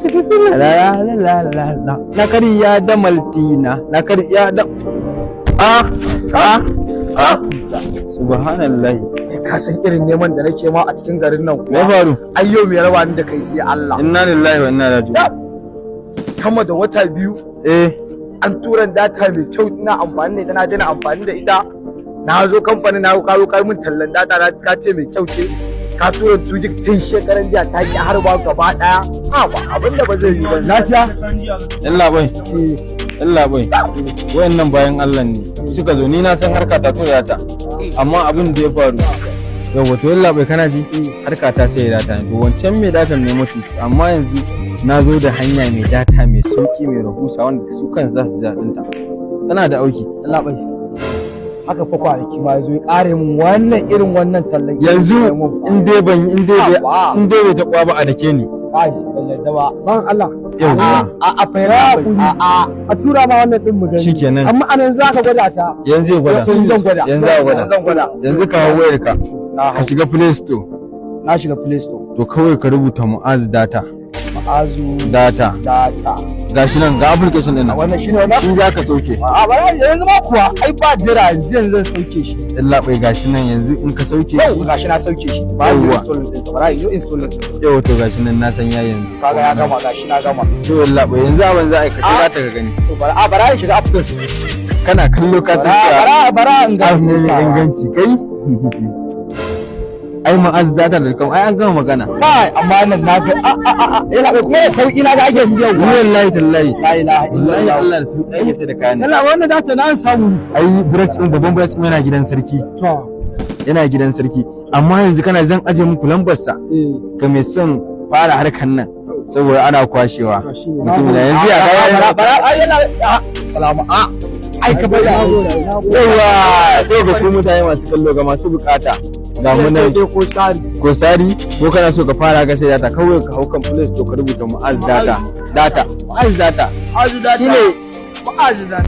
La la la la la. Na karya da Maltina, na karya da ah ah ah. Subhanallah. Ka san irin neman da nake ma a cikin garin nan Me kuwa? faru? Ai yau mai raba ni da kai sai Allah. Inna lillahi wa inna ilaihi raji'un. Sama da wata 2 an turan data mai kyau, ina amfani da ita, na daina amfani da ita. Na zo kamfanin na ka zo kai min tallan data na, ka ce mai kyau ce. Ka tura 2 gig tun shekaran jiya, ta ki har ba gaba daya. Ha ba, abin da ba zai yi ba. Lafiya? Yalla bai. Yalla bai. Wayannan bayan Allah ne suka zo, ni na san harka ta toya ta. Amma abin da ya faru. Yawwa, to yalla bai, kana ji, harka ta sai data ne. To wancan mai data ne mutu, amma yanzu na zo da hanya mai data mai sauki, mai rahusa, wanda su kan za su ji daɗin ta. Tana da auki. Allah bai, haka fa kwanaki ma yazo ya kare mun wannan irin wannan tallan. Yanzu in dai ban in dai bai Haba. in dai bai taɓa ba, a dake ni. Kai, ban yadda ba. Ban Allah. Yawwa. A fa a a A tura ma wannan din mu gani. Shikenan. Amma anan za ka gwada ta. Yanzu ya gwada. Yanzu zan gwada. Yanzu za gwada. Zan gwada. Yanzu ka hau wayarka. Na Ka hau. shiga Play Store. Na shiga Play Store. To kawai ka rubuta Mu'az Data. Ma'azu Data. Data. Gashi nan, ga application din nan. Wannan shine wannan? Shi za ka sauke. A bara yanzu ma kuwa, ai ba jira, yanzu yanzu zan sauke shi. Yalla bai, gashi nan, yanzu in ka sauke Yau shi. gashi na sauke shi ba yi Yawwa. installing din sa, bara yi installing din. Yau, to gashi nan, na san ya yanzu. Kaga ya gama, gashi na gama. To yalla bai, yanzu abin za a yi, ka shiga ta ka gani. To bara, a bara ya shiga app din. Kana kallo ka san bara cewa bara bara in ga. App ne mai inganci. Kai, ai mu'azdata.com, ai an gama magana. Kai, amma nan na ga a a a yana bai kuma da sauki na ga ake siyarwa. Wallahi tallahi. La ilaha wallahi illallah. Allah, da sauki ake sai da kayan nan. Yalla, wannan data na an samu. Ai branch din, babban branch din yana gidan sarki. To. Yana gidan sarki, amma yanzu kana zan aje muku lambar sa ga mai son fara harkan nan, saboda ana kwashewa. To shine. Mutum da yanzu ya bara ga bara, ai yana a salamu a ai ka bari. Yawa, sai ga ku mutane masu kallo, ga masu bukata, ga mu nan. Ko tsari. Ko sari, ko kana so ka fara ga sai data, kawai ka hau kan Play Store ka rubuta Mu'az Data, data Mu'az Data. Ma'azu Data. Shine. Ma'azu Data.